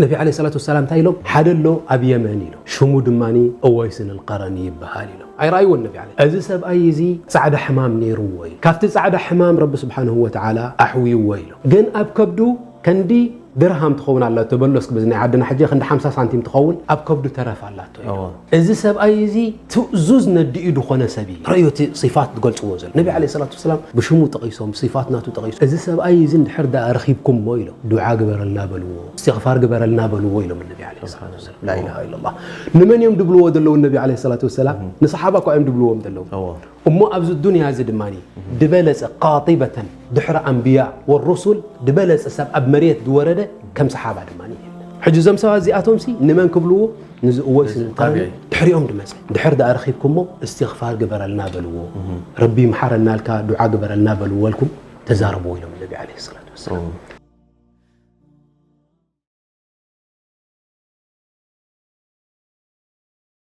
ነቢ ዓለይሂ ሰላቱ ወሰላም እንታይ ኢሎም? ሓደ ኣሎ ኣብ የመን ኢሎም፣ ሽሙ ድማ ኡወይስ ኣልቀረኒ ይበሃል ኢሎም። ኣይረኣይዎን ነቢ ዓለይሂ። እዚ ሰብኣይ እዚ ጻዕዳ ሕማም ነይርዎ እዩ። ካብቲ ጻዕዳ ሕማም ረቢ ስብሓንሁ ወተዓላ ኣሕውይዎ ኢሎም። ግን ኣብ ከብዱ ከንዲ ድርሃም ትኸውን ኣላቶ፣ በሎ እስኪ በዚ ናይ ዓድና ሕጂ ክንዲ ሓምሳ ሳንቲም ትኸውን ኣብ ከብዱ ተረፍ ኣላቶ ኢሎም። እወ። እዚ ሰብኣይ እዚ ትእዙዝ ነዲኡ ዝኾነ ሰብ እዩ። ረእዮ እቲ ሲፋት ዝገልጽዎ ዘሎ። ነቢ ዓለይሂ ሰላቱ ወሰላም ብሽሙ ጠቒሶም፣ ሲፋት ናቱ ጠቒሶም። እዚ ሰብኣይ እዚ እንድሕር ደኣ ረኺብኩሞ ኢሎም፣ ዱዓ ግበረልና በልዎ፣ እስትግፋር ግበረልና በልዎ ኢሎም ነቢ ዓለይሂ ሰላቱ ወሰላም። ላኢላሃ ኢለላህ። ንመን እዮም ድብልዎ ዘለዉ ነቢ ዓለይሂ ሰላቱ ወሰላም? ንሰሓባ እኮ እዮም ድብልዎም ዘለዉ። እወ። እሞ ኣብዚ ዱንያ እዚ ድማ ድበለጸ ቃጢበተን ድሕሪ ኣንብያ ወሩሱል ድበለጸ ሰብ ኣብ መሬት ዝወረደ ከም ሰሓባ ድማ የለን። ሕጂ እዞም ሰባት እዚኣቶም ሲ ንመን ክብልዎ? ንዚ እወይስ ኣልቀረኒ ታቢዒ። ድሕሪኦም ድመጸ። ድሕር ደኣ ረኺብኩሞ እስትግፋር ግበረልና በልዎ፣ ረቢ ምሓረና ኢልካ ዱዓ ግበረልና በልዎ ኢልኩም ተዛረብዎ ኢሎም ነቢ ዓለይሂ ሰላቱ ወሰላም።